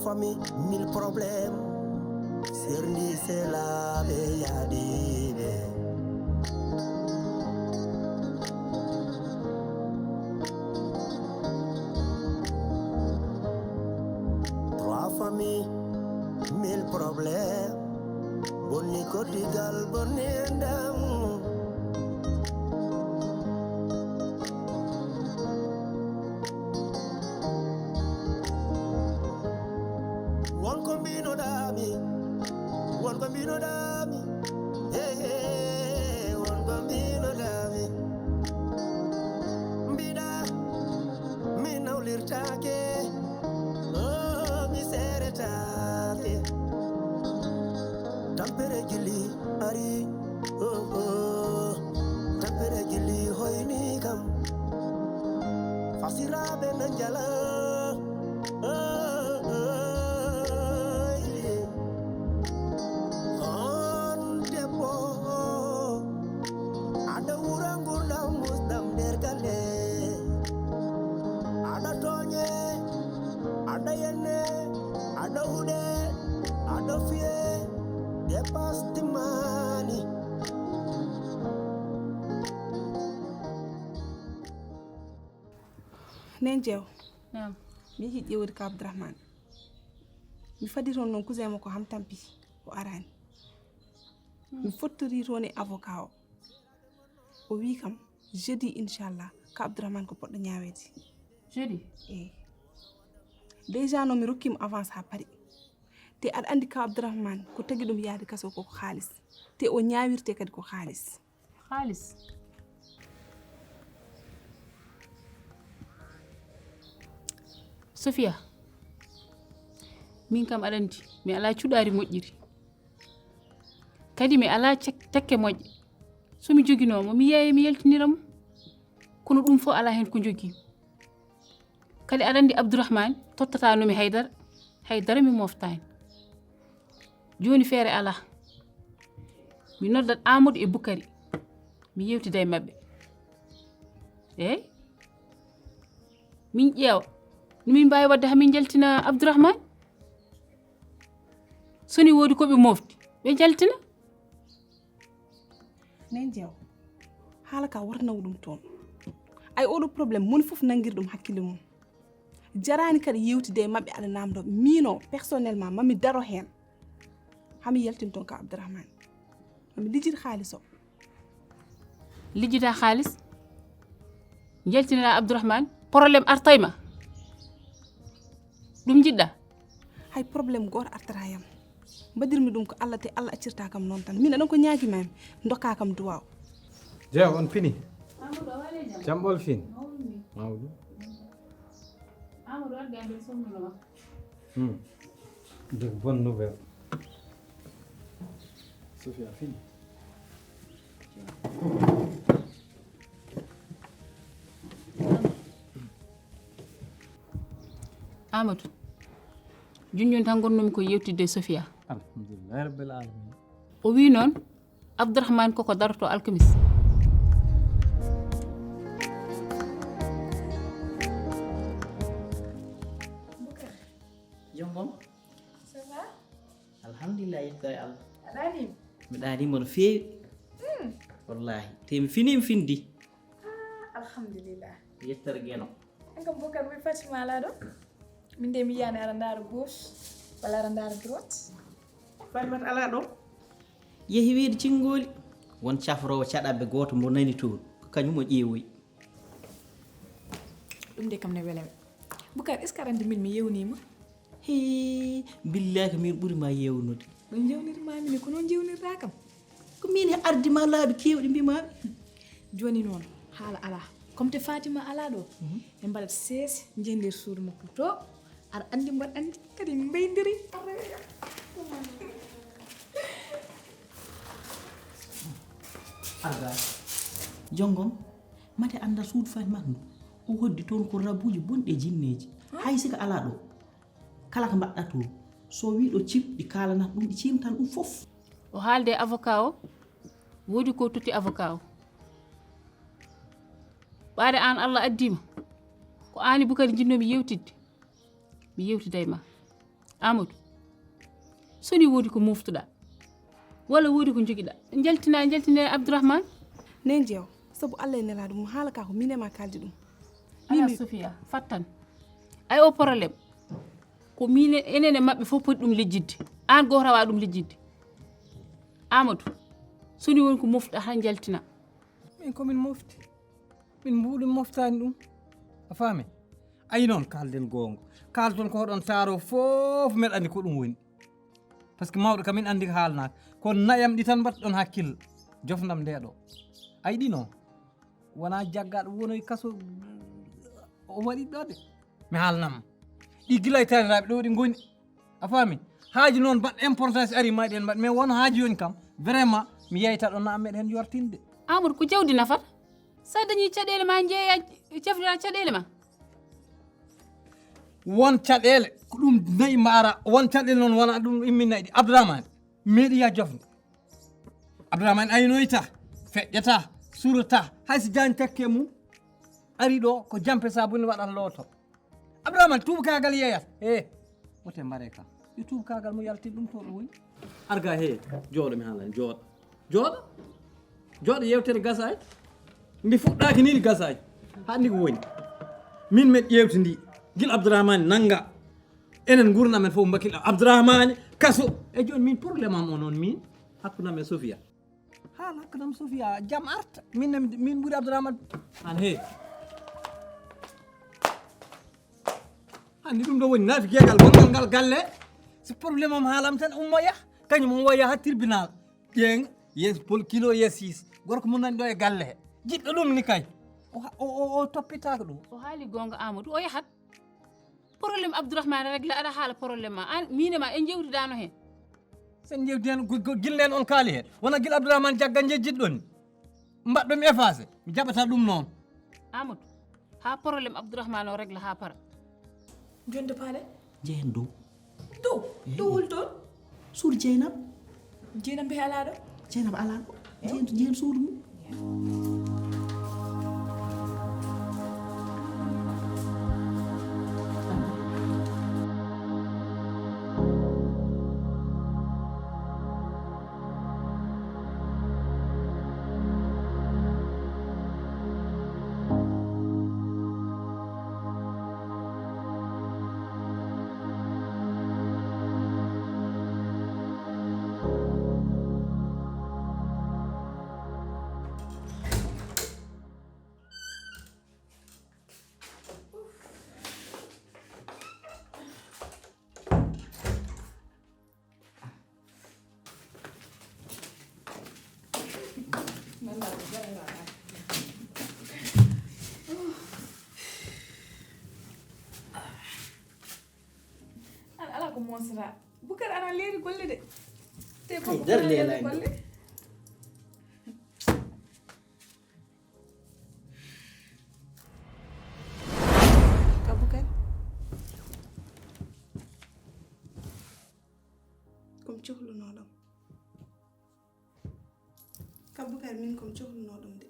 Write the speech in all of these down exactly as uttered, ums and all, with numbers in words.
Famille, mille problèmes. Serndi selaɓe yaadiɓe. Trois familles, mille problèmes. Bonni koddigal, bonni ndam. Won ko mbinoɗami, won ko mbinoɗami, hey, hey, won ko mbinoɗami. Mbiɗa, mi nawlirtake, oh, mi seretaake. Tampere jilli ari, oh, oh. Tampere jilli hoyni kam. Fasiraɓe na njala, oh, oh, yeah. On debbo, aɗa wura ngurdam musdam nder galle. Aɗa tooñe, aɗa yenne, aɗa huɗe, aɗa fiye, dépasse timmani. Nen jeew. Naam. Mi yiɗi ƴeewde ka Abdourahmane. Mi fadi toon noon cousin makko ham tampi o araani. Mi fottori toon e avocat o. O wii kam jeudi inchallah ka Abdourahmane ko poɗɗo ñaaweede. Jeudi? Eyi. Déjà noon mi rokkimo avance haa pari. Te aɗa anndi ka Abdourahmane ko tagi ɗum yaade kaso ko haalis. Te o ñaawirte kadi ko haalis. Haalis. Sofia, min kam aɗa anndi mi alaa cuɗaari moƴƴiri. Kadi mi alaa cak-, cakke moƴƴe. So mi joginoo mo, mi yeeya, mi yaltinira mo. Kono ɗum fof alaa heen ko njogii. Kadi aɗa anndi Abdourahmane tottataano mi haydara, haydara mi moftaani. Jooni feere alaa. Mi noddat Amadou e Boukari. Mi yewtida e maɓɓe. Eey. Min ƴeewa. No min mbaawi waɗde haa min njaltina Abdourahmane? So ni woodi ko ɓe mofti, ɓe njaltina. Nen jeew, haala ka wota naw ɗum toon. Ay oɗo problème moni fof nanngir ɗum hakkille mum. Jaraani kadi yewtide e maɓɓe aɗa namdo. Miino personnellement mami daro heen. Hami yaltin toon ka Abdourahmane. Mami lijjit haalis o. Lijjita haalis? Njaltinira Abdourahmane, problème artay ma. Ɗum njiɗɗa? Hay problème gooto artata yam. Mbaɗirmi ɗum ko Allah te Allah accirta kam noon tan. Min aɗon ko ñaagimami, ndokka kam duwaaw. Jeew, on fini? Amadou, a waali jam? Jam ɓol fin? Mawɗum ni. Mawɗum. Amadou, addi am ɓe somnuno ma. Hmm. De bonne nouvelle. Sofia, fini? Amadou, jooni jooni tan ngonnoomi ko yewtidde e Sofia. Alhamdulillahi Rabbil Alamina. O wii noon, Abdourahmane koko daroto alkamis. Boucar. Jom boom? Ça va? Alhamdulillah, yettore Allah. A ɗaaniima? Mi ɗaaniima no feewi. Hmm. Wallahi. Te mi fini, mi findi. Ah, alhamdulillah. Yettore Geno. An kam, Boucar, mi Fatima alaa ɗo. Min de mi yiyaani aɗa ndaara gauche, walla aɗa ndaara droite. Fatimata alaa ɗo. Yehi weedu Cinngooli. Won cafroowo caɗaɓe gooto mbo nani toon. Ko kañum o ƴeewoyi. Ɗum de kam ne wela mi. Boucar, est-ce que aɗa anndi min mi yewniima? Hee, billahi ko min ɓuri ma yewnude. Ɗum jewnirma min, ko noon jewnirta kam. Ko min he ardi ma laabi keewɗi mbima. Jooni noon, haala alaa. Comme te Fatima alaa ɗo, mhm, en mbaɗat seese, njehen nder suudu makko to. Aɗa anndi mbaɗa anndi, kadi mbaydiri. Arga. Jongom, mate annda suudu Fatima ndu. O hoddi toon ko rabuuji bonɗi e jinneeji. Hay sika alaa ɗo. Kala ko mbaɗɗa toon, so wii ɗo cim, ɗi kaalanat ɗum, ɗi ciimtan ɗum fof. O haalde e avocat o, woodi ko totti avocat o. Ɓaade aan Allah addiima, ko aan e Bukari njinnoomi yewtidde, mi yewtida e ma. Amadou, so ni woodi ko moftuɗa, walla woodi ko jogiɗa, jaltina, jaltine Abdourahmane. Nen jeew, sabu Allah e nelaaɗo mum, haala ka ko min e ma kaldi ɗum. Ala Sophia, fattan. Ay o problème. Ko min e, enen e maɓɓe fof poti ɗum lijjidde. Aan gooto wawa ɗum lijjidde. Amadou, so ni woni ko moftuɗa tan jaltina. Min ko min mofti. Min mbuuɗi moftani ɗum. A faami? Ayi noon, kaalden goonga. Kaalton ko hoɗon taaro fof, mbeɗa anndi ko ɗum woni. Parce que mawɗo kam min anndi ko haalnaaka. Ko nayam ɗi tan mbaɗɗon hakkille. Jofndam nde ɗo. Ayi ɗi noon. Wonaa jaggaaɗo wonoy kaso o waɗi ɗo de. Mi haalnam. Ɗi gila e taaniraaɓe ɗo ɗi ngoni. A faami? Haaji noon mbaɗ importance ari mayɗen mbaɗ. Mais won haaji yoni kam. Vraiment, mi yeyta ɗo na meɗen yortinde. Amadou, ko jawdi nafata? Sa dañi caɗeele ma jeeya cefdira caɗeele ma. Won caɗeele, ko ɗum nayi mbaara. Won caɗeele noon wona ɗum imminayɗi. Abdourahmane, meɗi ya jofde. Abdourahmane aynoyta, feƴƴata, surata. Hay si jani tekke mum ari ɗo, ko jampe sabuni waɗan looto. Abdourahmane, tuubakaagal yeeyata. He, wote mbare kam. Yo tuubakaagal mo yaltin ɗum to ɗo woni. Arga he, jooɗo mi haalani, jooɗo. Jooɗo. Jooɗo yewtere gasaay. Ndi fuɗɗaaki ni ndi gasaay. Haɗni ko woni. Min men ƴeewti ndi. Gila Abdourahmane nanga. Enen nguurna men fof mbakil Abdourahmane kaso. E jooni min problème am o noon min. Hakkunde am e Sofia. Haa hakkunde am Sofia jam arta. Min ne min ɓuri Abdourahmane. An he. Anndi ɗum ɗo woni nafi geegal gongal ngal galle. Si problème am haalam tan ummo yah. Kañum on waya ha tribunal. Ƴeeŋ yes pol kilo yes sis. Gorko mum nani ɗo e galle he. Jiɗɗo ɗum ni kay. O ha- o o, o toppitaaka ɗum. O haali goonga Amadou, o yahat. Problème Abdourahmane régla, aɗa haala problème ma. An, min e ma en jewtidano hen. Sen jewti hen go- go- gillen on kaali he. Wona gila Abdourahmane jagga jejjitɗon. Mbaɗɗo mi effacé. Mi jaɓata ɗum noon. Amadou, ha problème Abdourahmane o régla ha para. Jonde paale? Jehen dow. Dow? Dow hol toon? Suur Jeynab. Jeynab mbiya alaa ɗo? Jeynab alaa ɗo. Jehen, jehen suudu mum. An ala ko mosra. Bukar ana leeri golle de. Te ko Ay, dar leela golle. Ka Bukar. Ko mi cohlunoo ɗum. Ka Bukar, min ko mi cohlunoo ɗum de.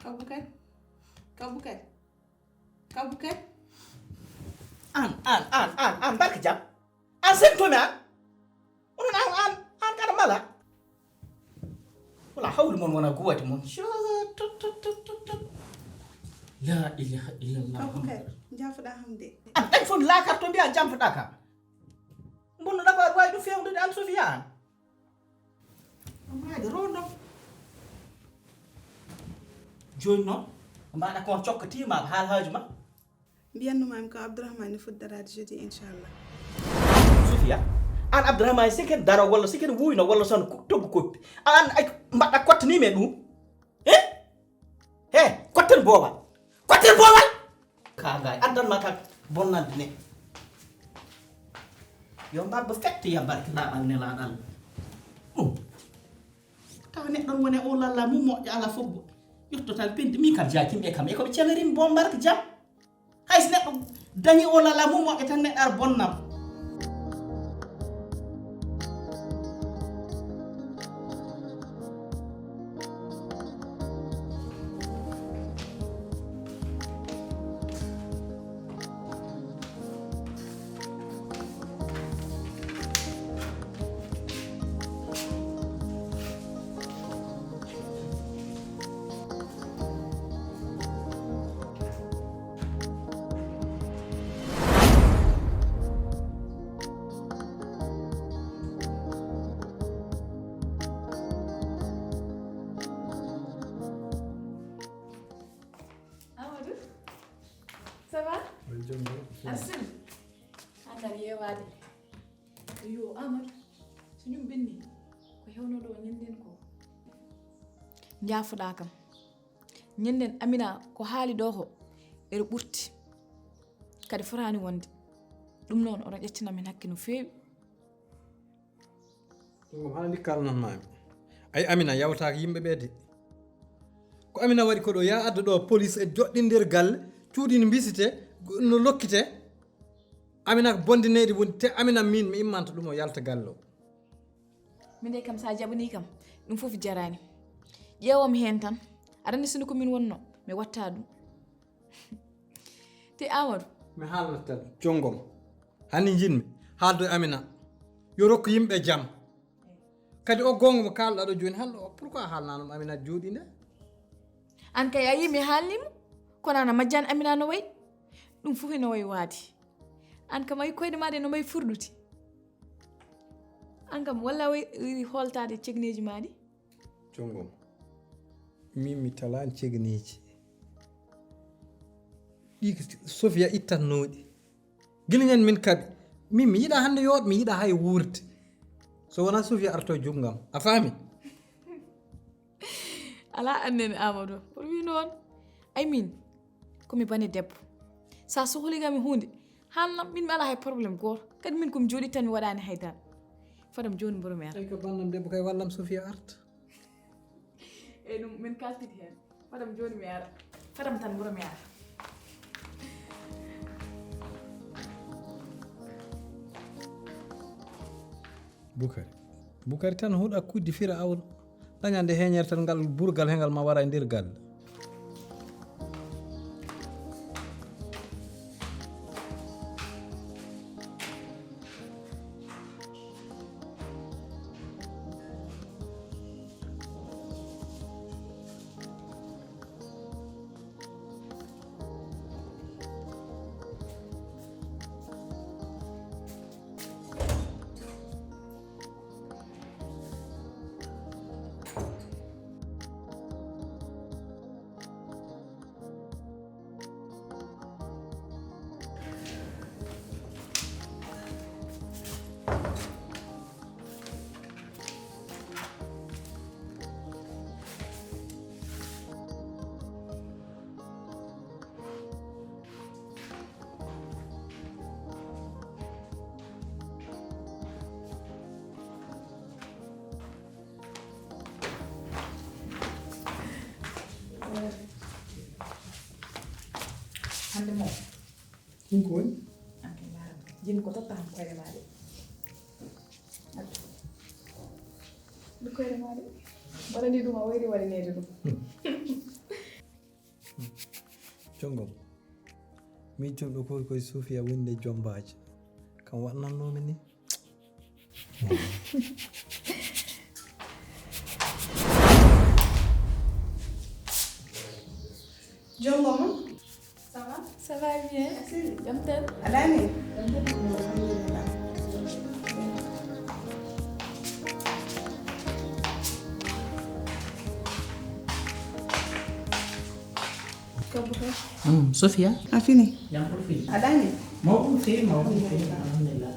Ka Bukar. Ka Bukar. Ka Bukar. An, an, an, an, an, barka jam. An sen tomi an. Onon an, an, an kada mala. Wala hawli mon wona guwati mon. Sho, tut, tut, tut, tut, tut. La ilaha illallah. Ka Bukar, jaafuɗa hande. An ɗañ fof lakar to mbiya jamfuɗa ka. Bonno ɗaɓa wawi ɗum fewdude an Sofiya an. Amade rondo. Joni noon, mbaɗa kon cokkatiima haal haaju ma. Mbiyannoomaami ko Abdourahmane ne foti daraade jeudi, inchallah. Sofiya, aan Abdourahmane, si ken daro walla si ken wuyno walla son ko- toggu koppi. Aan ay mbaɗɗa kottanii men ɗum. He? He, kotten boowal. Kotten boowal! Ka gay, addan ma ka bonnande ne. Yo mbabba fette ya barke laaɓal nelaaɗo Allah. Ɗum. Tawa neɗɗo wone o lalla mum moƴƴo ala fof. Yotto tan penti min kam jaakin ɓe kam e ko ɓe celerin bo mbarka jam. Hay so neɗɗo dañi o lala mum moƴƴo tan neɗɗo ar bonnam. Arsil, hankal yeewaade. Yo Amadou, so ñum ɓenni, ko hewnoo ɗo ñanden ko? Njaafoɗaa kam. Ñanden Amina ko haali ɗo ko ere ɓurti. Kadi fotaani wonde. Ɗum noon oɗon ƴettina min hakke no feewi. Ɗum kam hana ndi kalnanmaami. Ay Amina yawtaaka yimɓe ɓe de. Ko Amina waɗi ko ɗo ya adda ɗo police e joɗɗindir galle cuuɗi ne mbisite no lokkite. Amina ko bonde neydi woni te Amina min mi immanta ɗum o yalta galle o. Min de kam sa jaɓani kam ɗum fof jarani. Ƴeewam heen tan aɗa anndi sino ko min wonno mi watta ɗum. Te Amadou. Mi haalnat tan jonngom. Hani njiɗmi haaldo e Amina yo rokku yimɓe jam. Kadi o goonga mo kaalɗa ɗo jooni hannde o pourquoi haalnanum Amina jooɗi nde? An kay a yii mi haalnimo kono ana majjan Amina no wayi. Ɗum fof ene wayi waade. An kam ayi koyɗe ma ɗe no mbayi furɗude. An kam walla a wayi holtaade cegneeji ma ɗi. Jongom, min mi talaani cegneeji. Ɗi ko Sofia ittatnooɗi. Gila ñande min kaɓi. Min mi yiɗa hannde yooɗ, mi yiɗa hay wuurde. So wonaa Sofia arto e junngo am. A faami? Alaa annene Amadou. Oɗo wi noon. Ay min, ko mi bane debbo. Sa sohli kam e huunde, haalnam, min mi alaa hay problème gooto. Kadi min ko mi jooɗi tan mi waɗaani hay dara. Fadam jooni mboro mi ara. Ay ko bannam debbo kay wallam Sofia arta. E ɗum min kaltiti heen. Fadam jooni mi ara. Fadam tan mboro mi ara. Bukari. Bukari tan huɗa kuddi Firawna. Dañande heñere tan ngal burgal he ngal ma wara e nder galle. Hannde moom. Ɗum ko woni? Jin ko totta han koyre maa de. Ɗum koyre maa de. Mbaɗa ni ɗum a wayri waɗaneede ɗum. Jongom. Min jom ɗo koy koye Sofia wonde jombaaji. Kam waɗnannoomi ni. Jongoma. Ça va? Ça va bien. Merci. Jam tan. Alani. Jam tan. Alhamdulillah. Mm, Sofia. A fini. Aɗani. Mawɗum feewi, mawɗum feewi, alhamdulillah.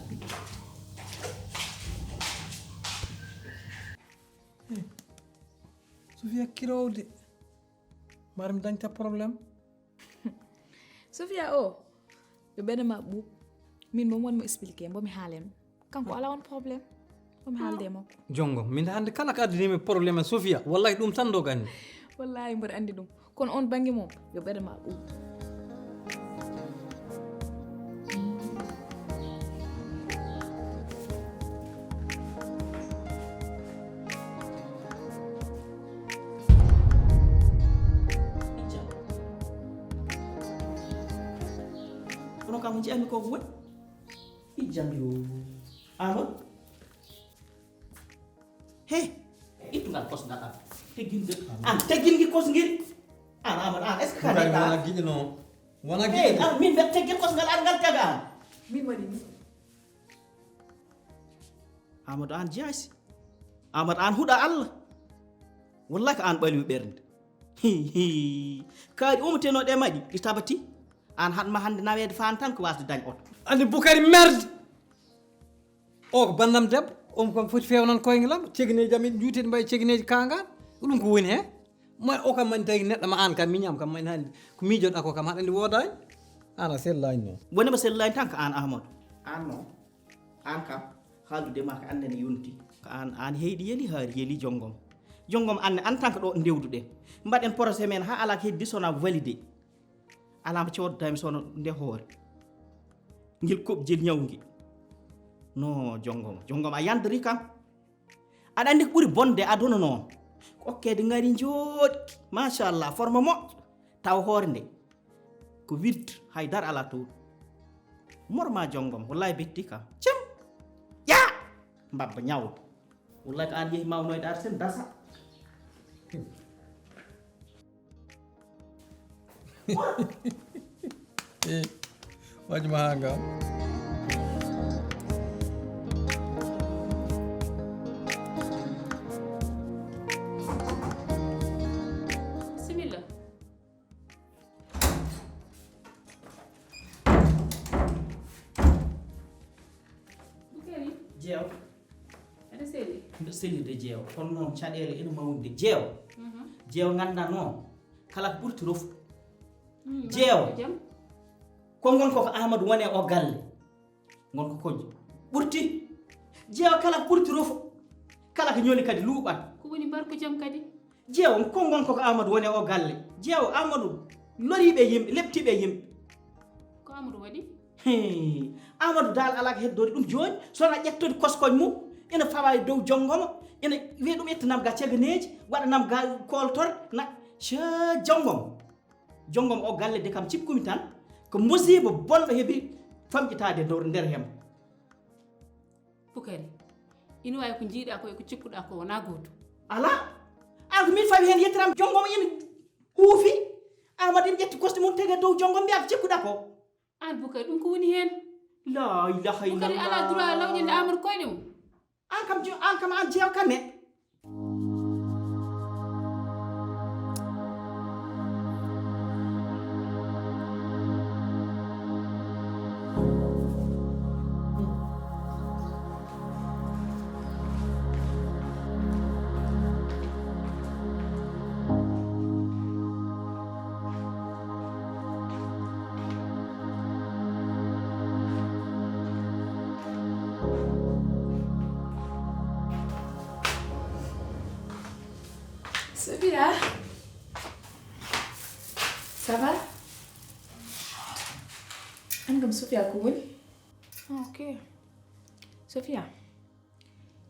Sofia kirowde. Mbaɗa mi dañta problème. Sofia o yo ɓeɗe ma ɓuuɓ. Min mbomi wonmo expliqué mbomi haalen. Kanko alaa on problème. Ɗum haalde e makko. Jonngo, min hannde kala ko addani mi problème e Sofia, wallahi ɗum tan dogani. Wallahi mboɗo anndi ɗum. Kono on bannge mum, yo ɓeɗe ma ɓuuɓ. Kono kam ji'ami ko woni. Ijjam yo. Allo? He, ittu ngal kosngal an. Teggin ngal. An teggin ngi kosngel. An Amadou an est-ce que ka neɗɗa? Wona giɗo no. Wona giɗo. He, an min mbeɗa teggin kosngal an ngal taga an. Min waɗi ni. Amadou an jaasi. Amadou an huɗa Allah. Wallahi ko an ɓalwi ɓernde. Hi hi. Kaaɗi omo teno ɗe maɗi ɗi tabati. Aan haɗma hannde naweede faan tan ko waasde dañ oto. Anndi Bukari merde. O ko banndam debbo, on kam foti fewnan koyngal am, cegineeji am ene njuuti, ene mbayi cegineeji kaangaan. Ko ɗum ko woni heen? Mo o kam mani tawi neɗɗo ma aan kam miñam kam mani hannde. Ko miijoɗa ko kam haɗa anndi woodaani. Aan a sellaani noon. Wonema sellaani tan ko aan Amadou. Aan noon. Aan kam, haaldude ma ko aan nene yonti. Ko aan, aan heyɗi yeli haari yeli jonngom. Jonngom aan ne, en tant que ɗo ndewduɗen. Mbaɗen projet men haa alaa ko heddi so wonaa validé. Alaa mo cooddaymi so wonaa nde hoore. Ngel koɓjel ñawngi. No jonngom. Jonngom a yandori kam. Aɗa anndi ko ɓuri bonde aduna noon. Ko okkeede ngari njooɗi. Machallah, forme moƴƴo. Taw hoore nde. Ko wirt, hay dara alaa toon. Morma jonngom, wallahi betti kam. Cem! Ƴaa! Mbabba ñawdo. Wallahi ko aan yehi mawnoyde ar sen dasa. Eh, waaju ma haa nga. Bisimilla. Bukari. Jeew. Aɗa selli? Mbiɗa selli de jeew. Kono noon caɗeele ene mawni de jeew. Mhm. Jeew ngannda noon. Kala ko ɓurti rofu. Mm, jeew. Mbaɗa ko jam? Ko ngon ko ko Amadou woni e o galle. Ngon ko kojji. Ɓurti. Jeew kala ko ɓurti rofu. Kala ko ñoli kadi luuɓat. Ko woni mbar ko jam kadi? Jeew, ko ngon ko ko Amadou woni e o galle. Jeew, Amadou loriiɓe yimɓe, leptiiɓe yimɓe. Ko Amadou waɗi? Hee, Amadou Daal alaa ko heddoori ɗum jooni, so wonaa ƴettude koskoñ mum, ina fawa e dow jonngomo, ina wiya ɗum ƴetta nam ga ceganeeji, waɗa nam ga kooltor, na, ce jonngomo. Jonngomo o galle de kam cikkumi tan, ko musiiba bonɗo heɓi famƴitaade nder, nder hembo. Bukari, ina waawi ko njiiɗaa ko e ko cikkuɗaa ko wonaa gootum. Alaa, aan ko min fawi heen yettiram jonngomo ina huufi, Amadou ina ƴetti kosɗe mum tege dow jonngomo mbiyaa ko cikkuɗaa ko. Aan Bukari, ɗum ko woni heen? La ilaha illallah. Bukari alaa droit lawƴinde Amadou koyɗe mum. Aan kam jo-, aan kam aan jeew kam ne. Sofia. Ça va? An kam Sofia ko woni? Ah, ok. Sofia,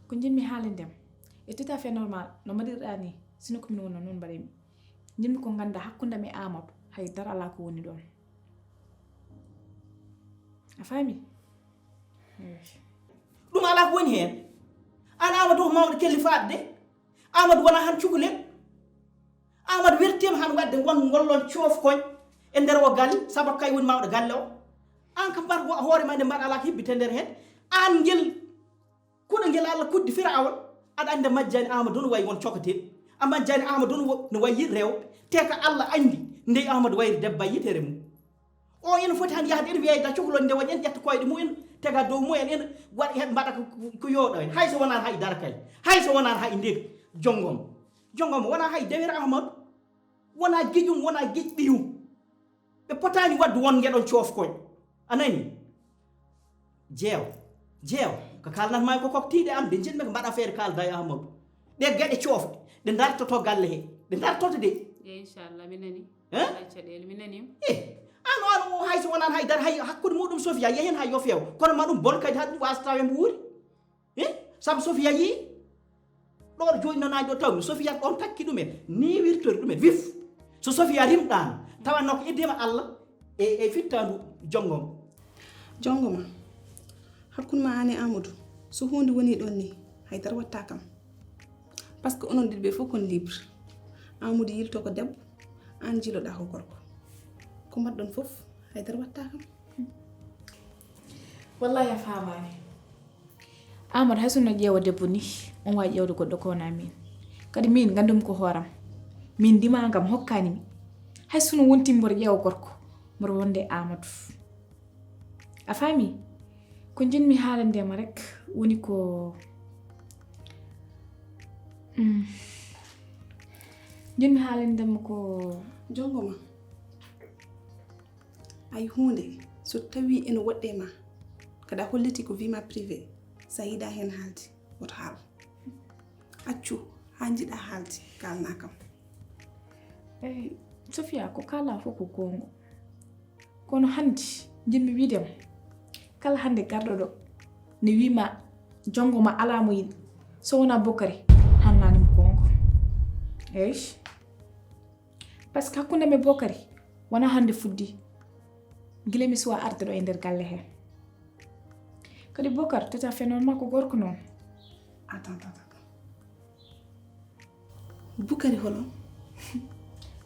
ko njiɗmi haalande ma, c'est tout à fait normal no mbaɗirɗaa nii, sino ko min wonno noon mbaɗaymi. Njiɗmi ko nganndaa hakkunde am e Amadou hay dara alaa ko woni ɗoon. A faami? Eey. Ɗum alaa ko woni heen. Aan Amadou ko mawɗo kellifaaɗo de. Amadou wonaa han cukalel. Amadou weltiima han waɗde ngon ngollon coofkoñ e nder o galle, sabu kay woni mawɗo galle o. Aan kam mbar hoore ma nde mbar alaa ko hebbite nder heen. Aan ngel kuɗo ngel Allah kuddi Firawon, aɗa anndi a majjaani Amadou no wayi won cokatel. A majjaani Amadou no wa-, no wayi rewɓe. Te ka Allah anndi ndey Amadou wayri debba yitere mum. O ina foti han yahde ene wiyayda cukalon nde woni en ƴetta koyɗe mum en tega dow mum en ene waɗa heɓe mbaɗa ko, ko yooɗo en. Hay so wonaan hay dara kay. Hay so wonaan hay ndek jonngom. Jonngom wonaa hay dewere Amadou. Wonaa giƴum, wonaa giƴ ɓiyum. Ɓe potaani waɗde won ngeɗon coofkoñ. A nani? Jeew. Jeew. Ko kaalnat maa ko kok tiiɗe am de njiɗmi ko mbaɗa feere kaalda e Amadou. Ɗe geɗe coofɗe. Ɗe dartoto galle he. Ɗe dartoto de. Eey, inchallah, mi nani. Hein? Alaa caɗeele, mi nani. Eh, aan o, aan o, hay so wonaan hay dara, hay hakkunde muɗum Sofia, yehen hay yo feew. Kono ma ɗum bon kadi, haɗum waasa taw e mbo wuuri. Eh? Sabu Sofia yii, ɗo ɗo jooni noon, ɗo tawmi, Sofia ɗon takki ɗum en, ni wirtori ɗum en, vif. So Sofia rimɗaano, tawanno ko iddeema Allah e, e fittaandu jonngom. Jonngoma, hakkunde ma aan e Amadou, so huunde woni ɗon ni, hay dara watta kam. Parce que onon ɗiɗo ɓe fof kon libre. Amadou yilto ko debbo, aan jiloɗa ko gorko. Ko mbaɗɗon fof, hay dara watta kam. Wallahi a faamaani. Amadou hay so no ƴeewa debbo ni, on waawi ƴeewde goɗɗo ko wonaa min. Kadi min nganndumi ko hooram. Min ndima kam hokkaani mi. Hay so no wontimi mboɗo ƴeewa gorko, Mboɗo wonde Amadou. A faami? Ko njiɗmi haalande ma rek woni ko, mm, njiɗmi haalande ma ko. Jongo ma. Ay huunde, so tawi ene woɗɗe ma, kadi a holliti ko vie ma privée, so a yiɗa heen haalde, woto haal. Accu haa njiɗa haalde, kaalna kam. Eyi, Sofia, ko kaala fof ko goonga. Kono hannde, njiɗmi wiide ma, kala hannde garɗo ɗo, ne wii ma, jongo ma alaa mo yiɗi, so wonaa Bokari, haalnaani mo goonga. Eyi. Parce que hakkunde am e Bokari, wonaa hannde fuɗɗii. Gila mi suwaa arde ɗo e nder galle he. Kadi Bokar, tout à fait normal ko gorko noon. Attends, attends, attends. Bukari holo?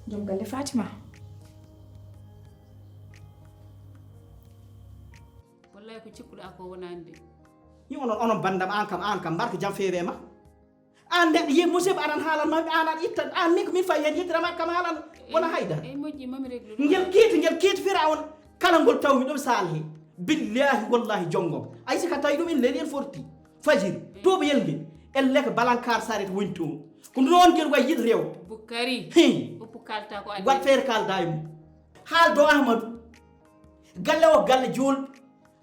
Joom galle Fatima. Wallahi ko cikkuɗaa ko wonaani de. Ni onon, onon banndam, aan kam, aan kam, mbarka jam feewe ma. Aan neɗɗo, yi musiba aɗan haalan ma, aan aɗa itta, aan ni ko min fayi heen yettirama kam haalan, wona hayda. Ey, moƴƴi, mami réglu ɗum. Ngel kiiti, ngel kiiti Firawna, kala ngol tawmi ɗum saal he. Billahi, wallahi, jongom. Ay si ka tawi ɗum en leli en forti. Fajiri, tuuba yel ngel. Elle ko balankar saret woni toon. Ko noon ngel wayi yiɗ rew. Bukari. Hi. Uppu kalta ko addi. Wat feere kalda e mum. Haal do Ahmadu. Galle o galle juulɓe.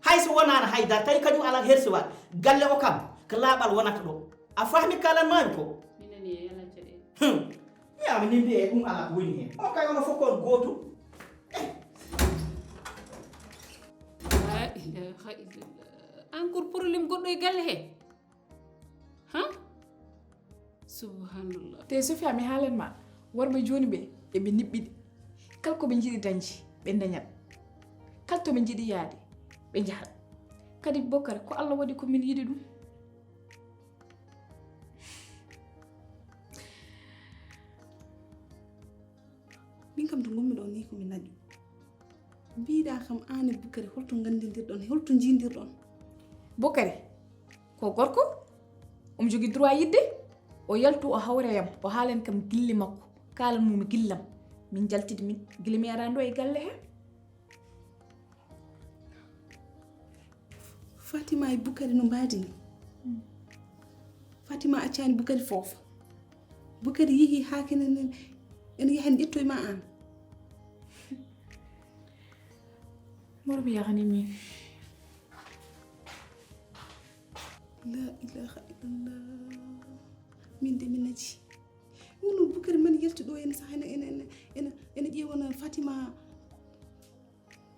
Hay so wonaano haydara, tawi kañum alaa hersiwal, galle o kam, ko laaɓal wonata ɗo. A fahmi kalan maami ko? Minani e yalan caɗeele. Hmm. Wiyaama ni mbiye ɗum alaa ko woni heen. On kay onon fof ko on gootum. Eh. La ilaha illallah. Encore problème goɗɗo e galle he? Hã? Subhanallah. Te Sofia, mi haalan ma, worɓe jooni ɓe, eɓe niɓɓiɗi. Kala ko ɓe njiɗi dañde, ɓe dañat. Kala to ɓe njiɗi yahde, ɓe njahat. Kadi Bokar, ko Allah waɗi ko min yiɗi ɗum. Min kam to ngonmi ɗo ni ko mi naƴu. Mbiɗa kam aan e Bukari holto nganndidirɗon, holto njiidirɗon? Bukari ko gorko, omo jogii droit yiɗde, o yaltu o hawra yam, o haalan kam gille makko, kaalan mo gillam. Min njaltidi min, gila mi araani ɗo e galle he. Fatima e Bukari no mbaadi ni. Fatima accaani Bukari foofa. Bukari yehi haa kene ene yaha ene ƴettoye ma aan. Moro mi yahani min. La ilaha illallah. Min de mi naji. Wono Bukari man yalti ɗo ene saha ene, ene, ene, ene, ene ƴeewana Fatima.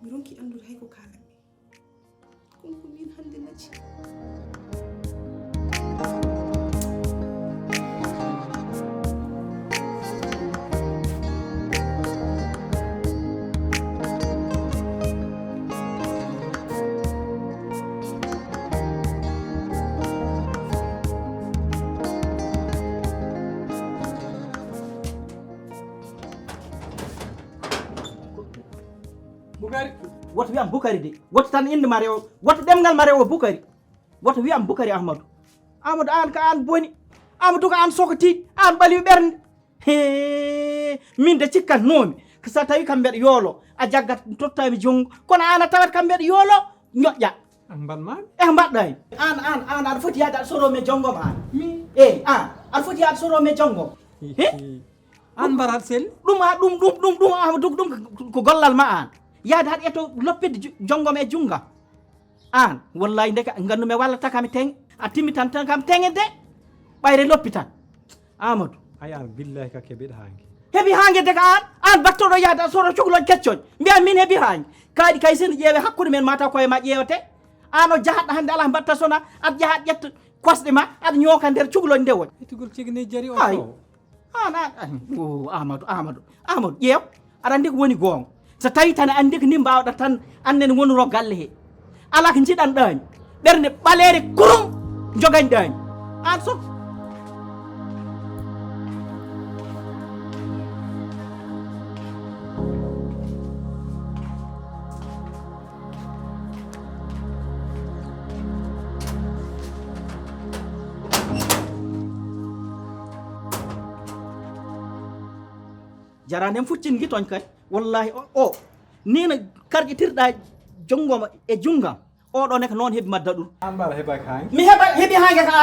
Mi ronki anndude hay ko kaalanmi. Kono ko min hannde naji. Bukari. Woto wiyam Bukari de. Woto tan innde ma rewo. Woto ɗemngal ma rewo Bukari. Woto wiyam Bukari Ahmadu. Ahmadu, aan ka aan boni. Ahmadu, ka aan sokoti. Aan ɓaliwi ɓernde. Hee, min de cikkatnoomi. Ko so tawi kam mbeɗa yoolo. A jaggat tottaami junngo. Kono aan a tawat kam mbeɗa yoolo. Ñoƴƴa. An mbaɗ maami? Eh, mbaɗɗaani. Aan, aan, aan, aɗa foti yahde aɗa soro me jonngo ma aan. Min? Eey, aan, aɗa foti yahde soro me jonngo. He? An mbarat sel? Ɗum, a, ɗum, ɗum, ɗum, ɗum, a, ɗum, ɗum ko gollal ma aan. Yahde haɗa ƴetto loppitde ju-, jonngo ma e junngo. Aan, wallahi ndeke nganndu me wallata kam e teŋ. A timmitan tan kam teŋe de. Ɓayre loppitan. Amadou. Ay, aan billahi ka keɓiɗo haange. Heɓi haange de ka aan, aan battoɗo yahde a soro cukalon keccoñ. Mbiya min heɓi haange. Kaaɗi kay sen ƴeewe hakkunde men mata koye ma ƴeewete. Aan o jahatɗo hannde alaa mbatta sona, aɗa jaha aɗa ƴetta kosɗe ma, aɗa ñooka nder cukalon nde woni. Ƴettugol cigni jari o. Ay. Sowo. Aan, aan, aan. O, Amadou, Amadou, Amadou, ƴeew. Aɗa anndi ko woni goonga. So tawi tan a anndi ko ni mbaawɗa tan, aan nene wonuro galle he. Alaa ko njiɗanɗaami. Ɓernde ɓaleere kurum njogañɗaami. Aan so. Jaraani en fuccin ngi toñ kay. Wallahi o, o. Ni no karƴitirɗa jongoma e jungam. Oɗo ne ko noon heɓi madda ɗum. An mbaɗa heɓaki haa nge? Mi heɓa, heɓi haa nge ka.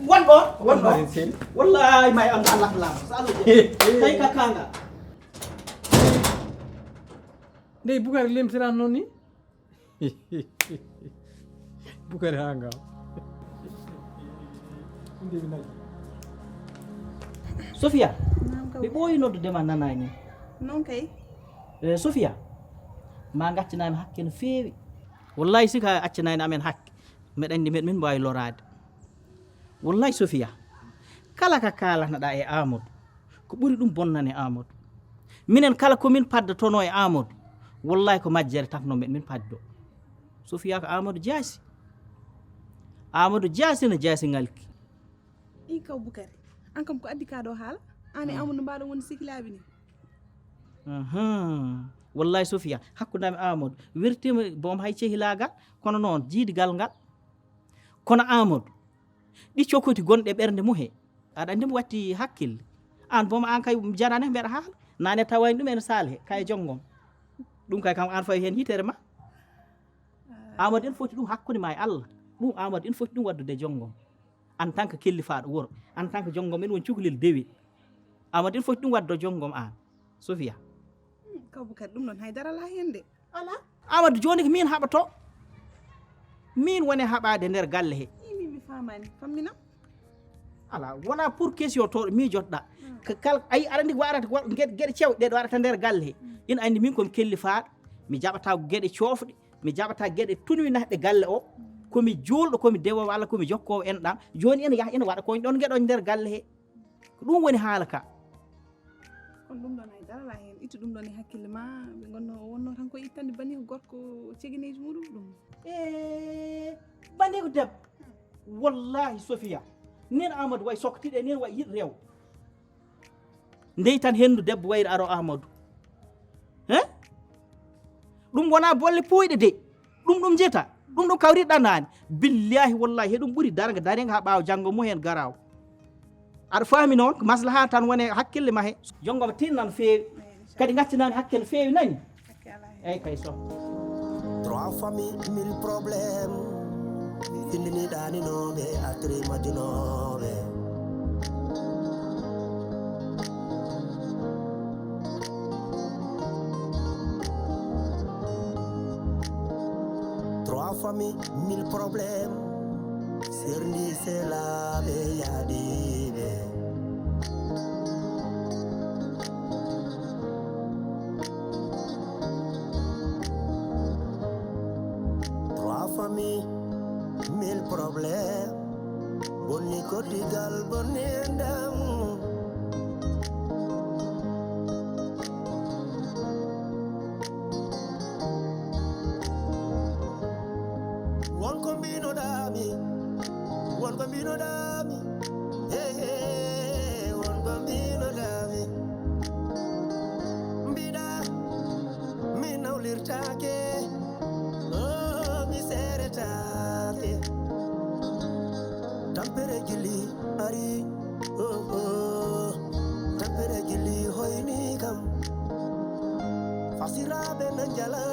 Won ɗo, won ɗo. An mbaɗa heen seeɗa? Wallahi may an Allah lama. Sa Allah je. Tawi ka kanga. Ndey Bukari lemtirano noon ni? Bukari haa ngaa. Ɗum de mi nani. Sofiya, Naam, kaw. Mi ɓooyi noddude ma nanaani. Noon kay. Eh, Sofiya, ma ngaccanaami hakke no feewi. Wallahi, si ka accanaani amen hakke, meɗen anndi meɗen min mbaawi loraade. Wallahi, Sofiya, kala ka kaalanaɗaa e Amadou, ko ɓuri ɗum bonnane Amadou. Minen kala ko min paddotonoo e Amadou, wallahi ko majjere tan no min paddo. Sofiya ko Amadou Jaasi. Amadou Jaasi no Jaasi ŋalki. Ii kaw Bukari, aan kam ko addi kaa ɗoo haala? Aan e Amadou mbaaɗo woni sikilaaɓe ni? Ahan. Wallahi Sofiya, hakkunde am e Amadou, wertiima boom hay cehilaagal, kono noon jiidigal ngal. Kono Amadou, ɗi cokoti gonɗe ɓernde mum he, aɗa anndi mo watti hakkille. Aan boom aan kay jarani mbeɗa haala. Nane tawani ɗum ene saal he, kay jonngom. Ɗum kay kam aan fawi heen yitere ma. Amadou en foti ɗum hakkunde ma e Allah. Ɗum Amadou en foti ɗum waddude jonngom. En tant que kellifaaɗo wuro, en tant que jonngom en woni cukalel dewi. Amadou en foti ɗum waddo jonngom aan, Sofiya. Hmm, kaw Bukari, ɗum ɗon hay dara alaa heen de. Alaa. Amadou, jooni ko miin haɓato. Miin woni haɓaade nder galle he. Ii, miin mi faamaani. Famminam. Alaa, wonaa pour question to miijotoɗaa. Hmm. Ko kal-, ayi, aɗa anndi ko waɗata, wa-, geɗe, geɗe cewɗe ɗe waɗata nder galle he. Hmm. Ina anndi miin ko mi kellifaaɗo, mi jaɓataa geɗe coofɗe, mi jaɓataa geɗe tunwinahɗe galle o. Hmm. Ko mi juulɗo, ko mi dewoowo Allah, ko mi jokkoowo enɗam. Jooni ina yaha, ina waɗa koñ ɗon geɗoñ nder galle he. Ko ɗum woni haala ka. Kono ɗum ɗon hay dara alaa heen. Ittu ɗum ɗon e hakkille ma, ɓe ngonno, o wonno tan ko ittande bani ko gorko cegeneeji muɗum ɗum. E bani ko debbo. Wallahi Sofiya, nen Amadou way soktiɗe, nen way yiɗ rew. Ndey tan henndu debbo wayri aro Amadou. He? Ɗum wonaa bolle puuyɗe de. Ɗum, ɗum jeta. Ɗum, ɗum kawriɗa naani. Billahi, wallahi, heɗum ɓuri darnga, darnga haa ɓaawo janngo mum heen garaawo. Aɗa faami noon, ko maslaha tan woni hakkille ma he. Jonngo ma tinna no feewi. Kadi ngaccinani hakke no feewi nani. Eyi kay so. Trois familles, mille problèmes. Findini ɗaninooɓe, artiri majjunooɓe. Trois familles, mille problèmes. Serndi selaaɓe yaadiiɓe. Trois familles, mille problèmes. Bonni koddigal, bonni enɗam. Won ko mbinoɗaami, won ko mbinoɗaami, hey, hey, won ko mbinoɗaami. Mbiɗa, mi nawlirtaake, oh, mi seeretaake. Tampere gili ari, oh, oh, tampere gili hoyni kam. Fasiraaɓe na njala,